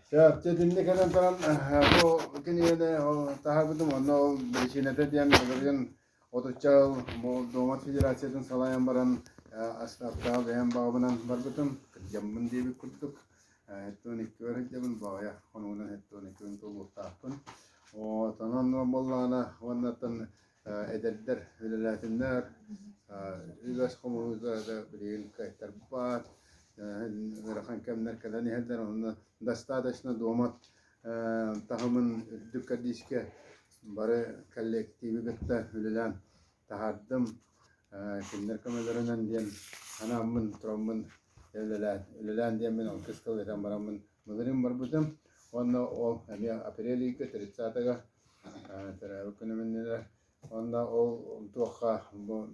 Сөп, дьэ итинник кэлэн туран бу кинигэни таһаарбытым онно ол биричиинэтэ диэн былырыын отучча сыл бу Дуомат Федерациятын салайан баран астаптаах бэйэм баҕабынан барбытым, кырдьаммын диэбит курдук. 72 сылдьабын, баҕайа хонугунан 72 туолуохтаахпын. Вот, онон буоллаҕына уоннаттан эдэрдэр үлэлээтиннэр, үгэс хомуһуута да билигин кыайтарбат, ыарахан кэмнэр кэлэн иһэллэр, онно достаточно дуомат таһымын үрдүк кэрдиискэ бары коллективы кытта үлэлээн таһаардым. Кинилэр көмөлөрүнэн диэн анааммын тураммын үлэлээн, үлэлээн диэммин алтыс сыл этэн бараммын былырыын барбытым. Уонна ол эмиэ апрель ыйга 30-га төрөөбүт күнүм иннинэ. Уонна ол туохха бу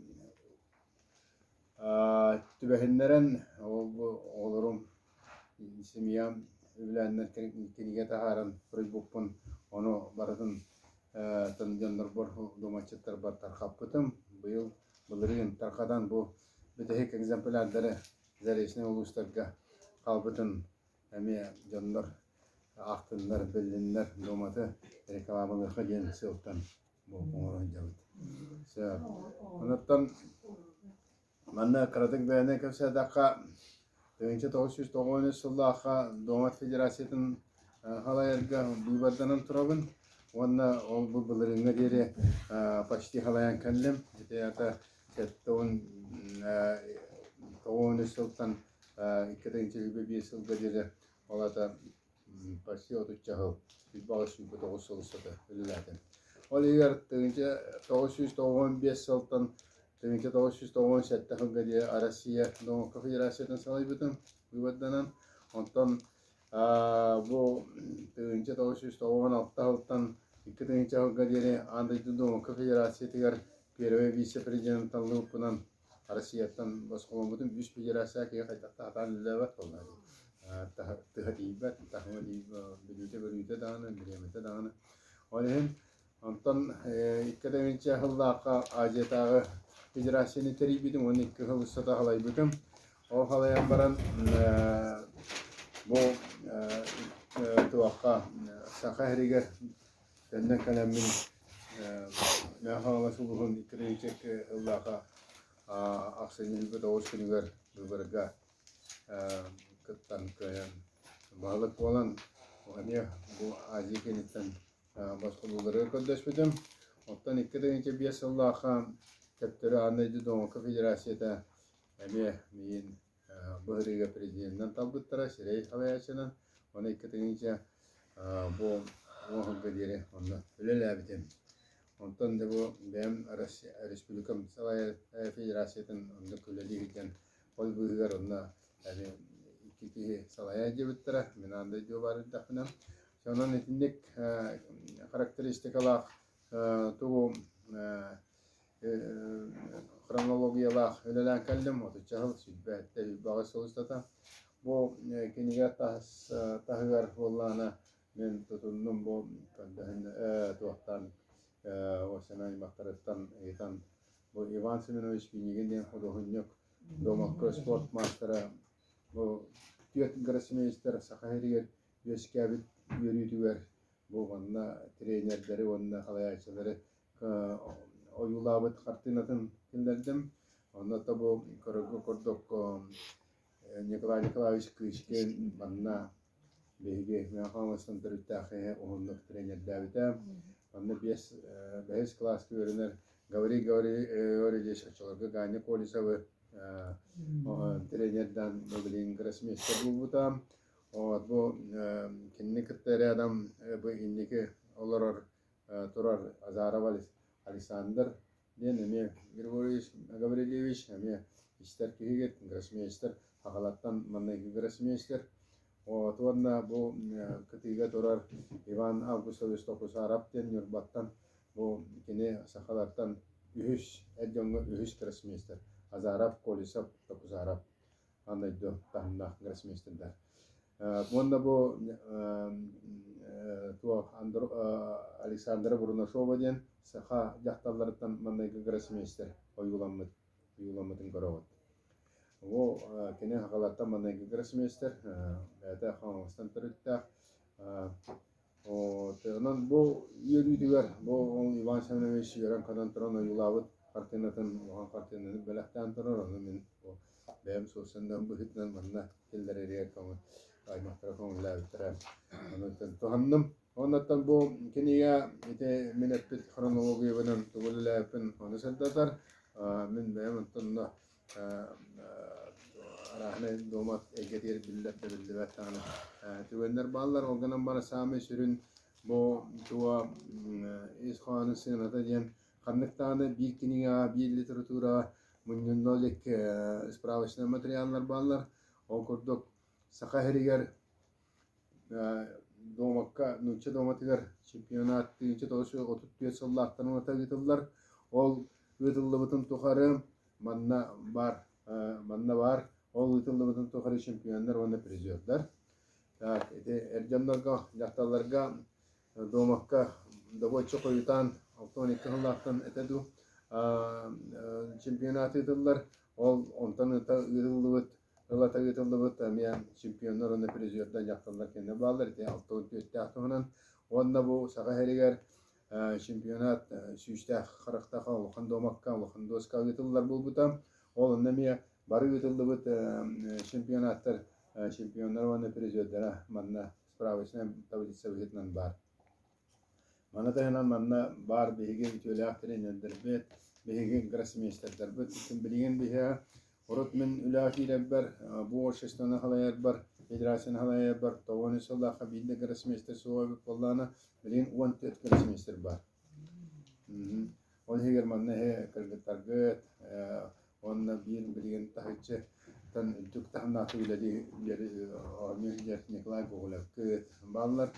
түбэһиннэрэн ол бу оҕолорум семьям үбүлээннэр кинигэ таһааран суруйбуппун ону барытын дьоннорбор дуомаччыттарбар тарҕаппытым. Быйыл былырыын тарҕатан бу бүтэһик экземплярдары Заречнай улуустарга хаалбытын эмиэ дьоннор аахтыннар, биллиннэр, дуоматы рекламалыахха диэн сыалтан бу оҥоро сылдьабыт. Сөп. Онуттан манна кыратык бэйэни кэпсээтэххэ, 1993 сыллаахха Дуомат Федерациятын халайарга быыбарданан турабын уонна ол бу былырыыҥҥа диэри почти халайан кэллим. Ити аата 73 сылтан 2025 сылга диэри ол аата почти отучча сыл, 189 сыл устата үлэлээтим. Ол иһигэр 1995 сылтан 1997 сылга диэри Россия Наука Федерациятын салайбытым быыбарданан, онтон бу 1996 сылтан 2000 сылга диэри Аан дойду Наука Федерациятыгар первый вице-президент таллыбыппынан Россияттан босхоломмутум үс федерация киһи хайдах да сатаан үлэлээбэт буолла дии. Тыһа тиийбэт, таһыма бүлүүтэ-бөрүүтэ даҕаны, бириэмэтэ даҕаны. Ол иһин онтон икки тыһыынча сыллаахха Азиятааҕы федерацияны тэрийбитим уонна икки сыл устата халайбытым. Ол халайан баран бу туохха Саха сиригэр Төннөн кэлэммин Мэҥэ Хаҥалас улууһун икки тыһыынча ыллааха ахсынньы тоҕус күнүгэр быыбарга кыттан кыайан баһылык буолан эмиэ бу Азия киэниттэн босхолууларыгар көрдөспүтүм. Оттон 2005 сыллаахха төптөрү Аан дойду Дуомакка Федерацията эмиэ миигин быһырыыга президенинэн талбыттара, сирэй салайааччынан. Оны 2000 бу уон диэри онно үлэлээбитим. Онтон да бу бэйэм республикам салайар федерациятын онно үлэлии сылдьан ол быыһыгар онно эмиэ икки киһи салайа сылдьыбыттара. Мин аан дойдуга баар эрдэхпинэ. Онон итинник характеристикалаах тугу хронологиялаах үлэлээн кэллим, отучча сыл, сүүрбэ элбэҕи сыл устата. Бу кинигэ тас таһыгар буоллаҕына мин тутуннум бу көрдөһүн туохтан Осина аймахтарыттан ыйытан бу Иван Семенович Пинигин диэн худуоһунньук Домокко спорт маастара бу түөрт гроссмейстер Саха сиригэр үөскээбит үөрүүтүгэр бу манна тренердэри уонна салайааччылары ойуулаабыт хартыынатын киллэрдим. Онно то бу көрөргө курдук Николай Николаевич Кычкин манна биһиги Мэҥэ Хаҥаластан төрүттээх киһи уһуннук тренердээбитэ. Онно биэс бэһис кылааска үөрэнэр Гаврил Гаврильевич оччолорго Ганя Колесовы тренердаан билигин гроссмейстер буолбута. Вот бу кинини кытта рядом бу инники олорор турар Азаров Александр диэн эмиэ Григорьевич Гаврильевич эмиэ истэр киһигит, гроссмейстер, Хахалаттан маҥнайгы гроссмейстер. Вот уонна бу кытыыга турар Иван Августович Токусаров диэн Ньурбаттан бу кини сахалартан үһүс эр дьоҥҥо үһүс гроссмейстер Азаров, Колесов, Токусаров аан дойду таһымнаах гроссмейстердар. Уонна бу туох Александра Бурнашова диэн саха дьахталларыттан маҥнайгы гроссмейстер ойууламмыт ойууламмытын көрөҕүт. Бу кини сахалартан маҥнайгы гроссмейстер, бэйэтэ Хаҥаластан төрүттээх. Онон бу үөрүүтүгэр бу ол Иван Семенович үөрэн-көтөн туран ойуулаабыт хартыынатын, улахан хартыынаны бэлэхтээн турар. Ону мин бу бэйэм суоссаннан быһыытынан манна киллэрэригэр көҥүл аймахтара көҥүллээбиттэрэ. Ону туһанным. Оннуттан бу кинигэ ити мин эппит хронологиябынан тугу үлэлээбиппин ону сырдатар. Мин бэйэм онтон арааһынай дуомат эйгэтигэр биллэр да биллибэт даҕаны түгэннэр бааллар. Ол гынан баран саамай сүрүн бу туга ис хоһоонун сыаната диэн ханнык даҕаны биир кинигэҕэ, биир литератураҕа мунньунна илик справочнай материаллар бааллар. Ол курдук Саха сиригэр дуомакка нуучча дуоматыгар чемпионат 1934 сыллаахтан ылата ыытыллар. Ол ыытыллыбытын тухары манна баар манна баар ол ыытыллыбытын тухары чемпионнар уонна призердар. Так, ити эр дьоннорго, дьахталларга дуомакка добуочча хойутаан 62 сыллаахтан этэ дуу чемпионат ыытыллар. Ол онтон ыытыллыбыт Ылата ыытыллыбыт эмиэ чемпионнар уонна призердар дьахталлар кэннэ бааллар. Ити 64-тээх туһунан. Уонна бу Саха сиригэр чемпионат сүүстээх харахтаах улахан дуомакка, улахан дуоска ыытыллар буолбута. Ол онно эмиэ бары ыытыллыбыт чемпионаттар чемпионнар уонна призердара манна справочная таблица быһыытынан баар. Маны таһынан манна баар биһиги үтүөлээх тренердэрбит, биһиги гроссмейстердарбыт. Билигин биһиэхэ урут мин үлэҕэ киирэрбэр, бу обществоны салайарбар, федерацияны салайарбар 93 сыллаахха биир да гроссмейстер суоҕа эбит буоллаҕына, билигин 14 гроссмейстер баар. Ол иһигэр манна эһи кыргыттаргыт уонна биир билигин таһыччыттан үрдүк таһымнаахтык үлэлии оонньуу сылдьар Николай Гоголевкыт бааллар.